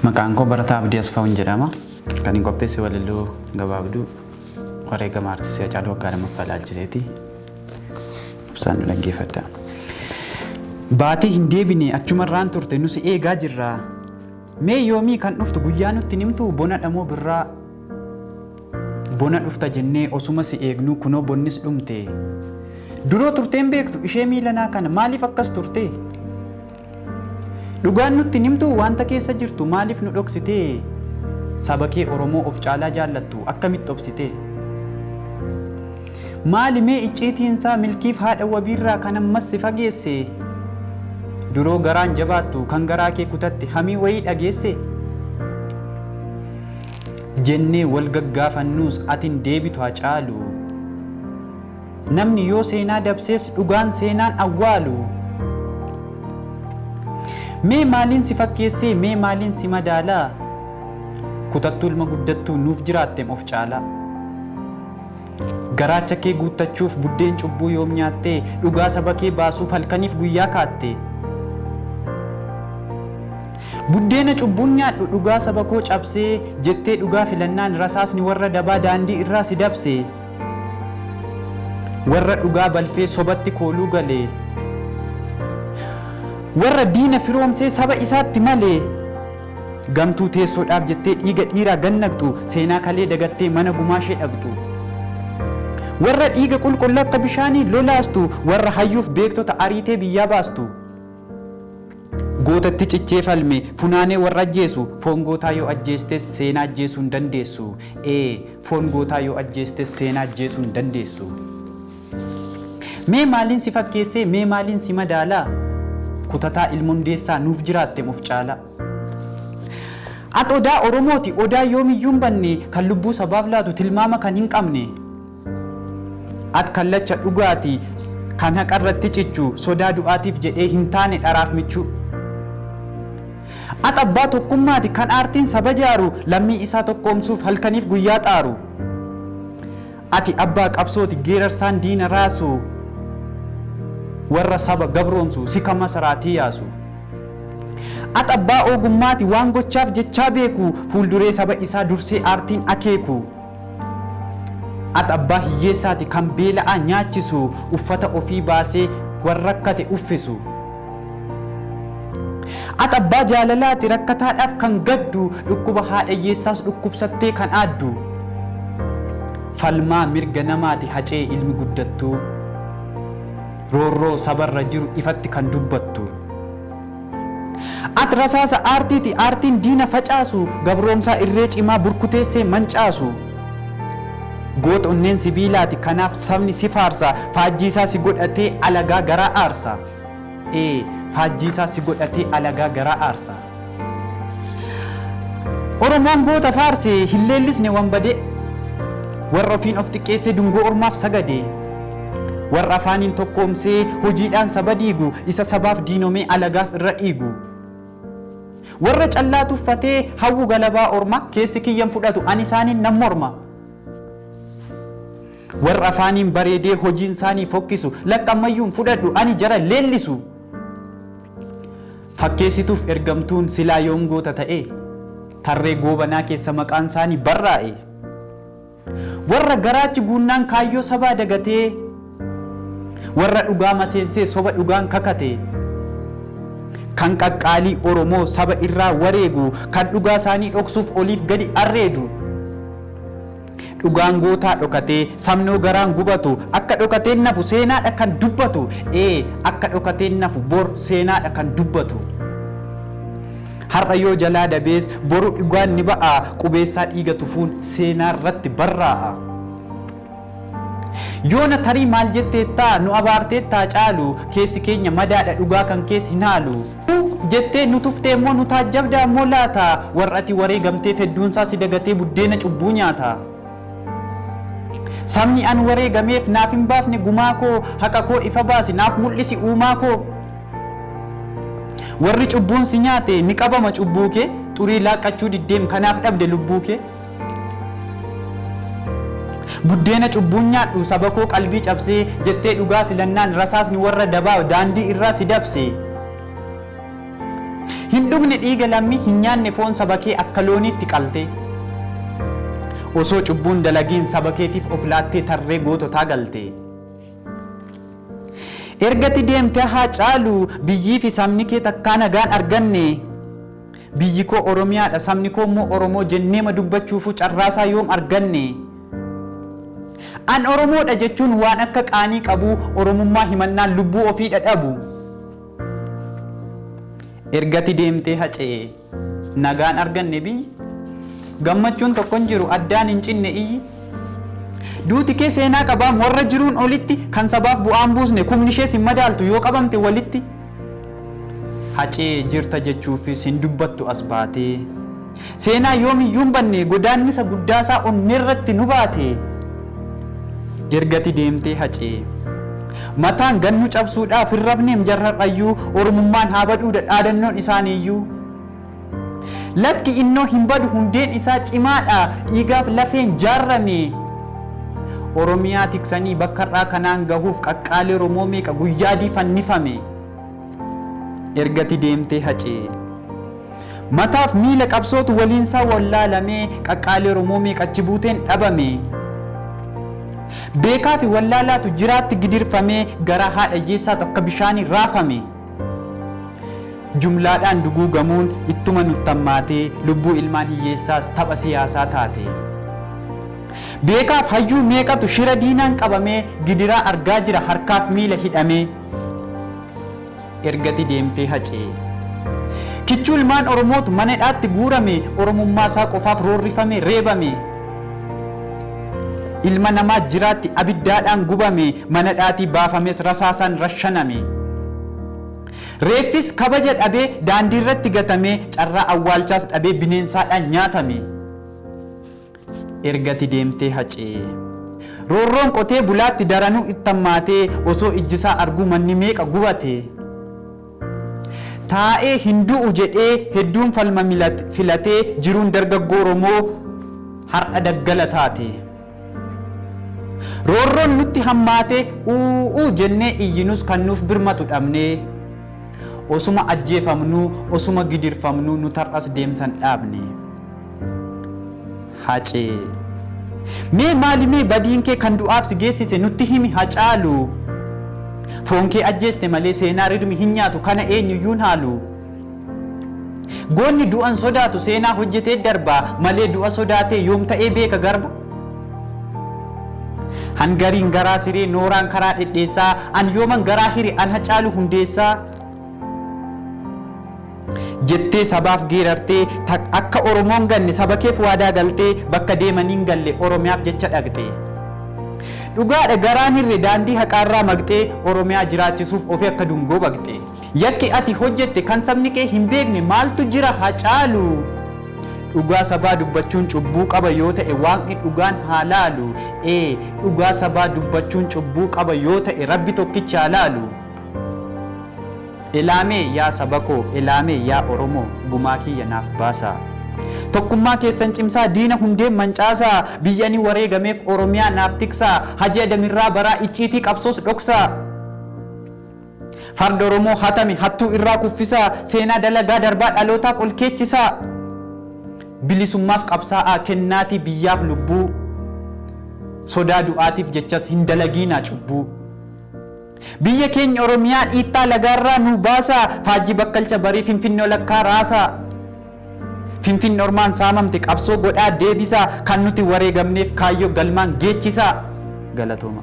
Maqaan koo Barataa Abdii Asfaawun jedhama. Kan hin qopheesse walaloo gabaabduu wareegama artistii Hacaaluu waggaa lammaffaa ilaalchiseeti. Obsaan nu dhaggeeffadha. Baatii hin deebine achumarraan turte nusi eegaa jirra. Mee yoomii kan dhuftu guyyaa nutti nimtu bona dhamoo birraa. Bona dhufta jennee osuma si eegnuu kunoo bonnis dhumte. Duroo turteen beektu ishee miilanaa kana maaliif akkas turte? Dhugaan nutti nimtu wanta keessa jirtu maaliif nu dhoksite? Saba kee Oromoo of caalaa jaallattu akkamitti obsite? Maali mee icciitiinsaa milkiif haadha wabiirraa kan ammas si fageesse? Duroo garaan jabaattu kan garaa kee kutatte hamii wayii dhageesse? Jennee wal gaggaafannuus atin deebitu Hacaalu. Namni yoo seenaa dabsees dhugaan seenaan awwaalu. Mee maaliin si fakkeessee mee maaliin si madaalaa? Kutattuu ilma guddattuu nuuf jiraattem of caalaa. Garaacha kee guuttachuuf buddeen cubbuu yoom nyaattee dhugaa saba kee baasuuf halkaniif guyyaa kaatte. Buddeena cubbuun nyaadhu dhugaa saba koo cabsee jettee dhugaa filannaan rasaasni warra dabaa daandii irraa si dabse. Warra dhugaa balfee sobatti kooluu gale. Warra diina firoomsee saba isaatti malee. Gamtuu teessoodhaaf jettee dhiiga dhiiraa gannaqxu seenaa kalee dagattee mana gumaashee dhaqxu. Warra dhiiga qulqulluu akka bishaanii lolaastu warra hayyuuf beektota ariitee biyyaa baastu. Gootatti cichee falme funaanee warra ajjeesu foon gootaa yoo ajjeestes seenaa ajjeesuu hin dandeessu. Ee foon gootaa yoo ajjeestes seenaa ajjeesuu hin dandeessu. Mee maaliin si fakkeessee mee maaliin si madaalaa? Kutataa ilma hundeessaa nuuf jiraattem of caalaa. At odaa Oromooti odaa yoomiyyuu hin banne kan lubbuu sabaaf laatu tilmaama kan hin qabne. At kallacha dhugaati kan haqa irratti cichu sodaa du'aatiif jedhee hin taane dharaaf michuu. At abbaa tokkummaati kan aartiin saba jaaru lammii isaa tokkoomsuuf halkaniif guyyaa xaaru. Ati abbaa qabsooti geerarsaan diina raasu warra saba gabroomsu si kan masaraatii yaasu. At abbaa ogummaati waan gochaaf jechaa beeku fuulduree saba isaa dursee aartiin akeeku. At abbaa hiyyeessaati kan beela'aa nyaachisu uffata ofii baasee warra rakkate uffisu. At abbaa jaalalaati rakkataadhaaf kan gaddu dhukkuba haadha hiyyeessaas dhukkubsattee kan aaddu. Falmaa mirga namaati hacee ilmi guddattuu. Roorroo sabarra jiru ifatti kan dubbattu. At rasaasa aartiiti aartiin diina facaasu gabroomsaa irree cimaa burkuteessee mancaasu. Goota onneen sibiilaati kanaaf sabni si faarsa faajjiisaa si godhatee alagaa garaa aarsa. Ee faajjiisaa si godhatee alagaa garaa aarsa. Oromoon goota faarse hin leellisne wanbadee. Warra ofiin of xiqqeessee dungoo ormaaf sagade. Warra afaaniin tokkoomsee hojiidhaan saba diigu isa sabaaf diinomee alagaaf irra dhiigu. Warra callaa tuffatee hawwu galabaa orma keessi kiyyan fudhatu ani isaaniin nan morma. Warra afaaniin bareedee hojiin isaanii fokkisu lakka ammayyuun fudhadhu ani jara leellisu. Fakkeessituuf ergamtuun silaa yoom goota ta'e tarree goobanaa keessa maqaan isaanii barraa'e. Warra garaachi guunnaan kaayyoo sabaa dagatee warra dhugaa maseensee soba dhugaan kakate. Kan qaqqaalii Oromoo saba irraa wareegu kan dhugaa isaanii dhoksuuf oliif gadi arreedu. Dhugaan gootaa dhokatee sabnoo garaan gubatu akka dhokateen nafu seenaadha kan dubbatu. Ee akka dhokateen nafu bor seenaadha kan dubbatu. Har'a yoo jalaa dabees boru dhugaan ni ba'a qubeessaa dhiiga tufuun seenaa irratti barraa'a. Yoona tarii maal jetteettaa nu abaarteettaa caalu keessi keenya madaadha dhugaa kan kees hin haalu. Jettee nu tuftee immoo nu taajjabdaa immoo laata warra ati wareegamteef hedduunsaa si dagatee buddeena cubbuu nyaata. Sabni an wareegameef naaf hin baafne gumaa koo haqa koo ifa baasi naaf mul'isi uumaa koo. Warri cubbuun si nyaate ni qabama cubbuu kee xurii laaqqachuu diddeem kanaaf dhabde lubbuu kee. Buddeena cubbuun nyaadhu saba koo qalbii cabsee jettee dhugaa filannaan rasaasni warra dabaa daandii irraa si dabse. Hin dhugne dhiiga lammii, hin nyaanne foon saba kee akka looniitti qaltee. Osoo cubbuun dalagiin saba keetiif of laattee tarree goototaa galte. Ergati deemtee Haacaalu, biyyii fi sabni kee takkaa nagaan arganne. Biyyi koo Oromiyaadha, sabni koo immoo Oromoo jenneema dubbachuufuu carraasaa yoom arganne? An Oromoodha jechuun waan akka qaanii qabuu, Oromummaa himannaan lubbuu ofii dhadhabu. Ergati deemtee Hacee, nagaan arganne biyyi. Gammachuun tokko hin jiru, addaan hin cinne iyyi. Duuti kee seenaa qabaam warra jiruun olitti, kan sabaaf bu'aan buusne kumni ishees hin madaaltu yoo qabamte walitti. Hacee jirta jechuufis hin dubbattu as baatee. Seenaa yoomiyyuu hin banne godaannisa guddaasaa onneerratti nu baate. Ergati deemtee Hacee. Mataan gannu cabsuudhaaf hin rafneem jarrarrayyuu, Oromummaan haa badhuudha dhaadannoon isaaniiyyuu. Lakki innoo hin badu, hundeen isaa cimaadha, dhiigaaf lafeen jaarrame. Oromiyaa tiksanii bakka irraa kanaan gahuuf qaqqaalee Oromoo meeqa guyyaa adii fannifame. Ergati deemtee Hacee. Mataaf miila qabsootu waliinsaa wallaalamee, qaqqaalee Oromoo meeqa achi buuteen dhabame. Beekaa fi wallaalaatu jiraatti gidirfamee, garaa haadha hiyyeessaatu akka bishaanii raafame. Jumlaadhaan duguugamuun ittuma nuttammaatee, lubbuu ilmaan hiyyeessaas tapha siyaasaa taate. Beekaaf hayyuu meeqatu shira diinaan qabamee gidiraa argaa jira harkaaf miila hidhamee. Ergati deemtee Hacee. Kichuu ilmaan Oromootu mana hidhaatti guurame, Oromummaa isaa qofaaf roorrifame, reebame. Ilma namaa jiraatti abiddaadhaan gubame, mana hidhaatii baafames rasaasaan rashaname. Reeffis kabaja dhabee daandii irratti gatamee, carraa awwaalchaas dhabee bineensaadhaan nyaatame. Ergati deemtee Hacee. Roorroon qotee bulaatti daranuu ittammaatee, osoo ijjisaa arguu manni meeqa gubate. Taa'ee hin du'u jedhee hedduun falma filatee, jiruun dargaggoo Oromoo har'a daggala taate. Roorroon nutti hammaatee u'uu jennee iyyinus kan nuuf birmatu dhabnee. Osuma ajjeefamnuu, osuma gidirfamnuu nu tar'as deemsan dhaabne. Hacee. Mee maali mee badiin kee kan du'aaf si geessise nutti himi Hacaalu. Foon kee ajjeeste malee seenaa rirmi hin nyaatu, kana eenyuyyuun haalu. Goonni du'an sodaatu seenaa hojjetee darba malee du'a sodaatee yoom ta'ee beeka garba. Hangariin garaa siree nooraan karaa dhedheessaa, an yooman garaa hire an Hacaalu Hundeessaa. Jettee sabaaf geerartee, akka Oromoon ganne saba keef waadaa galtee, bakka deemaniin galle Oromiyaaf jecha dhaqxe. Dhugaadha garaan hirre daandii haqaarraa maqxee, Oromiyaa jiraachisuuf ofii akka dungoo baqxe. Yakki ati hojjette kan sabni kee hin beekne maaltu jira Hacaalu? Dhugaa sabaa dubbachuun cubbuu qaba yoo ta'e waaqni dhugaan haa laalu. Ee, dhugaa sabaa dubbachuun cubbuu qaba yoo ta'e Rabbi tokkichi haa laalu. Elaamee yaa saba koo, elaamee yaa Oromoo, gumaa kiyya naaf baasaa. Tokkummaa keessan cimsaa, diina hundeen mancaasaa, biyya ani wareegameef Oromiyaa naaf tiksaa, Hajii Adamirraa baraa icciitii qabsoos dhoksaa. Farda Oromoo hatame hattuu irraa kuffisaa, seenaa dalagaa darbaa dhalootaaf ol keechisaa. Bilisummaaf qabsaa'aa kennaatii biyyaaf lubbuu, sodaa du'aatiif jechas hin dalagiinaa cubbuu. Biyya keenya Oromiyaa dhiittaa lagaarraa nu baasaa, faajjii bakkalcha barii Finfinnee walakkaa raasaa. Finfinne ormaan saamamte qabsoo godhaa deebisaa, kan nuti wareegamneef kaayyoo galmaan geechisaa. Galatooma.